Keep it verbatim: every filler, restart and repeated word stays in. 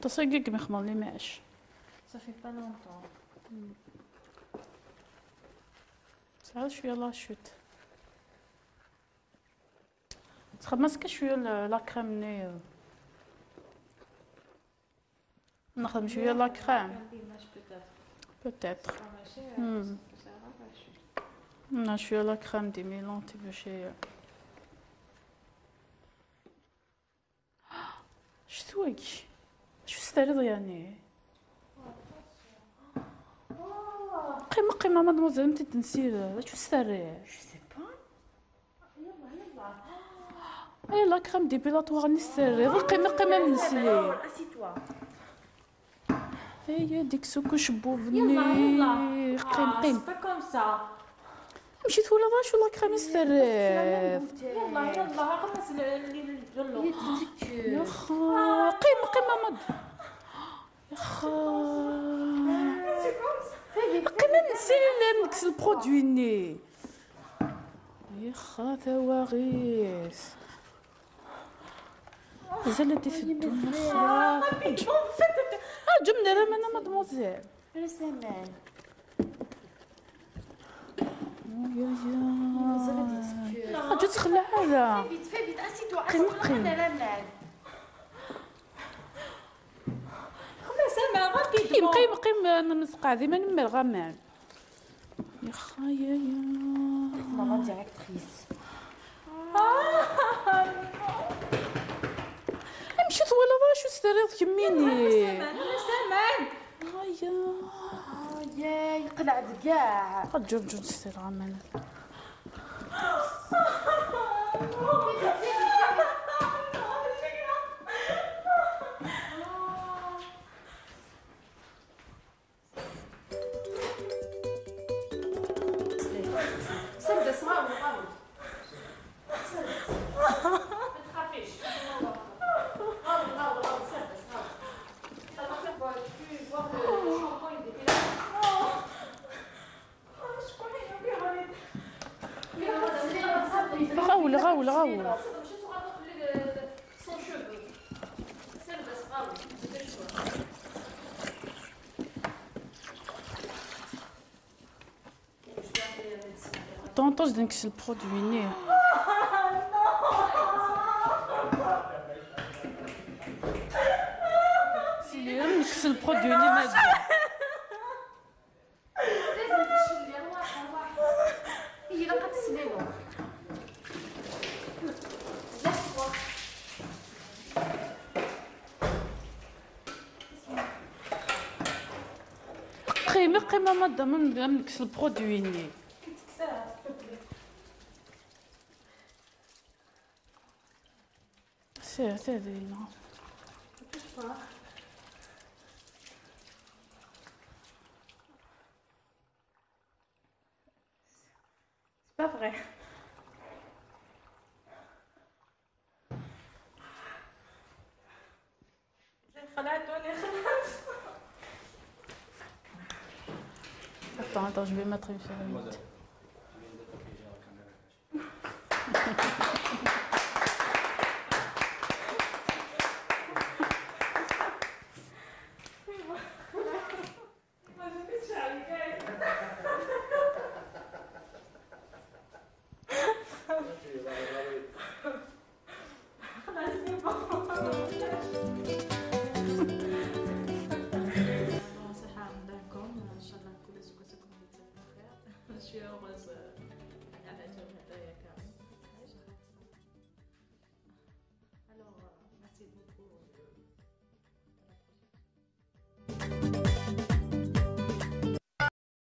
Ṭaṣ-agi i yemxemren imɛac. Ça fait pas longtemps. Tesɛiḍ cwiya la chute. Txedmeḍ kan cwiya la, la crème-nni. Nexdem cwiya la crème. Peut-être. Hmm. Nna cwiya la crème démêlante, bac. Ctwagi. Acu s-terriḍ yani? Qqim, qqim, a mademoiselle, m-t-id-nsired. Acu s-terriḍ? Je sais pas. Ay, la crème dépilatoire-nni s-terriḍ. Qqim, qqim, a m-nsli. Assieds-toi. Ay, ad ikkes akk ucebbub-nni. Yalla, yalla. Qqim, qqim. C'est pas comme ça. Amek i twalaḍ acu la crème i s-terriḍ? Yalla, yalla, aql-as l-, l-, l-, l-, Yaxxa, qqim, qqim, a mad. Yaxxa. Qqim, a m-nsili la nekkes lproduit-nni. Yaxxa, tawaɣit. Mazal ad d-iteddu, yaxxa. Ǧǧem-d ara aman, a mademoiselle. Ara s aman. Ay, ay, ay. Mazal ad d-iteddu. Ǧǧu ttxelleɛ ara. Fais vite, fais vite, assieds-toi, qqim, assieds-toi, qqim. Ara s aman. Xellas aman, rapidement. Qqim, qqim, qqim, nesqeɛd iman-im, merɣ aman. Yaxxa, ya, ya. Tmeɣra directrice. Amek i twalaḍ acu s-terriḍ kemmini? Xellas aman, xellas aman. Aya. Aya, yeqleɛ-d kkaɛ. Ǧǧu, ǧǧu, ssir aman. Sers-d asɣar n uɣawen. Sers-d. Ma txafiš. Ɣawen, ɣawen, ɣawen, sers-d asɣar. Ɣawel, ɣawel, ɣawel. Ṭonṭus d nekkes lproduit-nni. Sili nekkes lproduit-nni mazal. Lezm tcelli, rwaḥ, rwaḥ. Ilaq ad teslilem. Lehwa. Qqim, qqim a madame, ad nekkes lproduit-nni. C'est, c'est, non. C'est pas vrai. Attends, attends, je vais mettre une fermette.